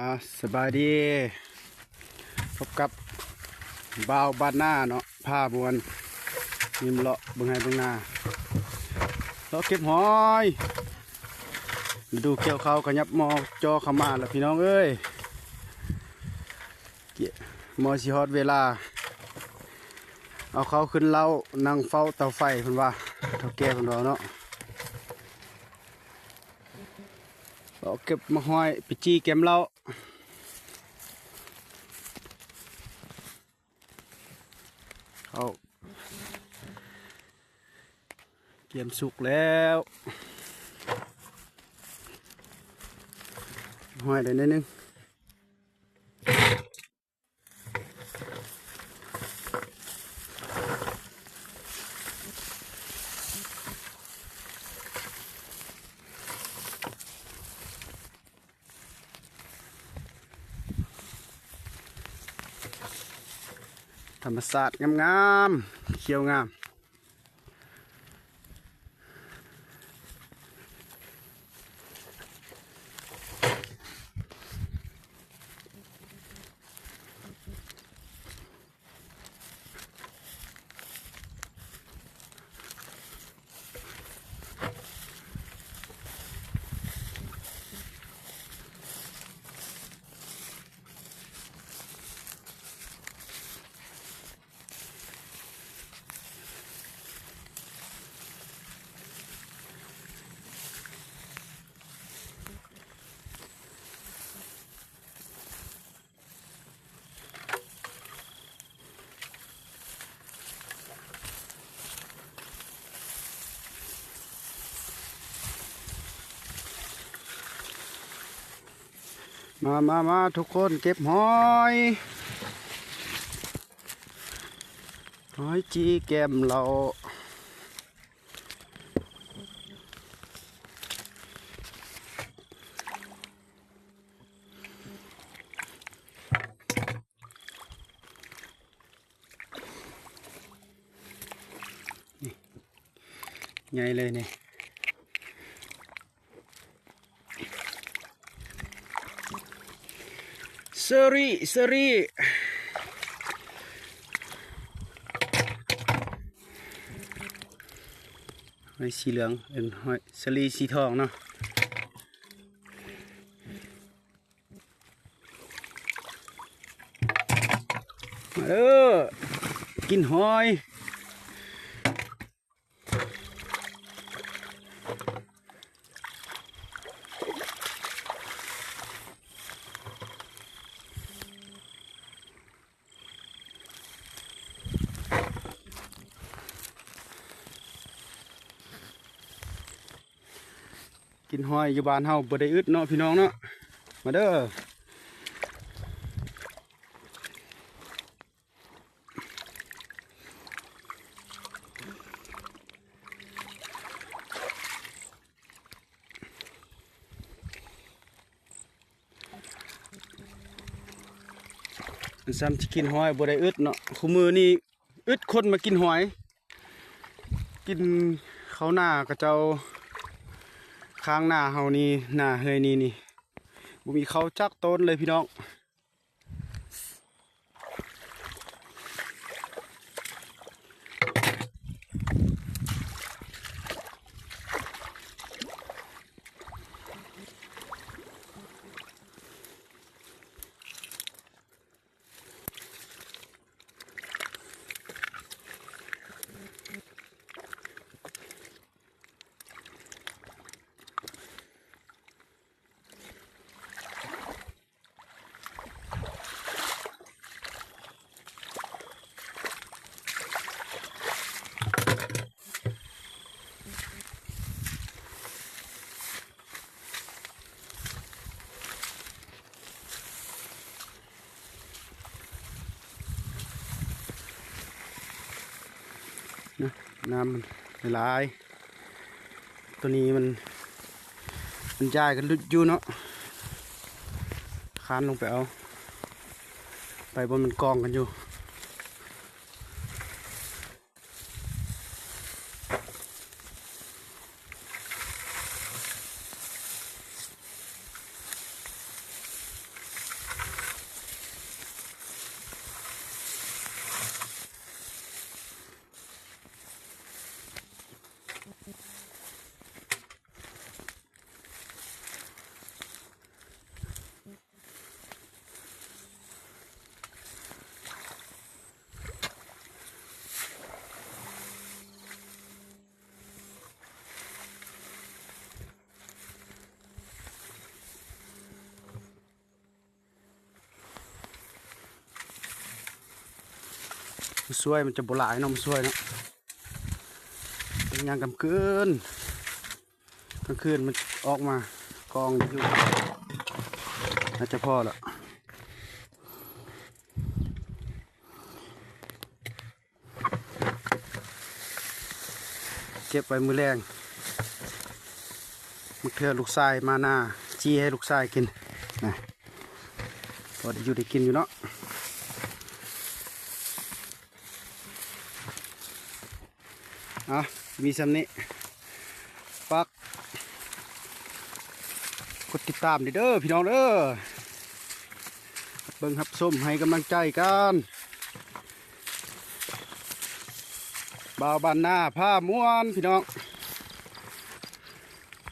ອ່າ ສະບາຍດີ ພົບກັບບ່າວບ້ານນາເນາະ ພາມ່ວນຍິ້ມເລາະເບິ່ງໄຮ່ເບິ່ງນາ ເລາະເກັບຫອຍ. ລະດູກ່ຽວເຂົ້າຂະຫຍັບມໍ່ຈໍ່ເຂົ້າມາລະພີ່ນ້ອງເອີຍ ມໍ່ຊິຮອດເວລາເອົາເຂົ້າຂຶ້ນເລົ້າ ນັ່ງເຝົ້າເຕົາໄຟເພິ່ນວ່າ ເຖົ້າແກ່ເພິ່ນເວົ້າເນາະ. ເອົາເກັບໝາກຫອຍໄປຈີ່ແກມເຫຼົ້າ ເຂົ້າກຽມສຸກແລ້ວ ຫອຍໄດ້ໜ້ອຍໜຶ່ງ. ທຳມະຊາດງາມໆ ຂຽວງາມ. ມາ ມາ ມາ ທຸກຄົນເກັບຫອຍ ຫອຍຈີ່ແກມເຫຼົ້າ. ນີ້ ໃຫຍ່ເລີຍນີ້ ເຊີຣີ ເຊີຣີ ຫອຍສີເຫຼືອງ ເປັນຫອຍເຊີຣີສີທອງເນາະ. ມາເດີ ກິນຫອຍ ກິນຫອຍຢູ່ບ້ານເຮົາບໍ່ໄດ້ອຶດເນາະພີ່ນ້ອງເນາະ ມາເດີ. ສ່ຳຊິກິນຫອຍບໍ່ໄດ້ອຶດເນາະ ຄູ່ມື້ນີ້ອຶດຄົນມາກິນຫອຍ ກິນເຂົ້ານາເຂົາເຈົ້າ ຂ້າງນາເຮົານີ້ ນາເຮືອຍນີ້ນີ້ ບໍ່ມີເຂົ້າຈັກຕົ້ນເລີຍພີ່ນ້ອງ. ນະ ນ້ຳມັນຫຼາຍ ຕົວນີ້ມັນ ມັນຍ້າຍກັນຫຼຸດຢູ່ເນາະ ຄານລົງໄປເອົາ ໄປບ່ອນມັນກອງກັນຢູ່. ນະ ມັນສວຍ ມັນຈະບໍ່ຫຼາຍເນາະ ມັນສວຍເນາະ. ເປັນຫຍັງກາງຄືນ ກາງຄືນມັນອອກມາກອງຢູ່ ໜ້າຈະພໍລະ. ເກັບໄວ້ມື້ແລງ ບາງເທື່ອລູກຊາຍມານາ ຈີ່ໃຫ້ລູກຊາຍກິນນະ ພໍໄດ້ຢູ່ໄດ້ກິນຢູ່ເນາະ. ອ່ະ ມີສ່ຳນີ້ ຝາກກົດຕິດຕາມເດີພີ່ນ້ອງເດີ ເບິ່ງຮັບຊົມໃຫ້ກຳລັງໃຈກັນ ບ່າວບ້ານນາພາມ່ວນພີ່ນ້ອງ.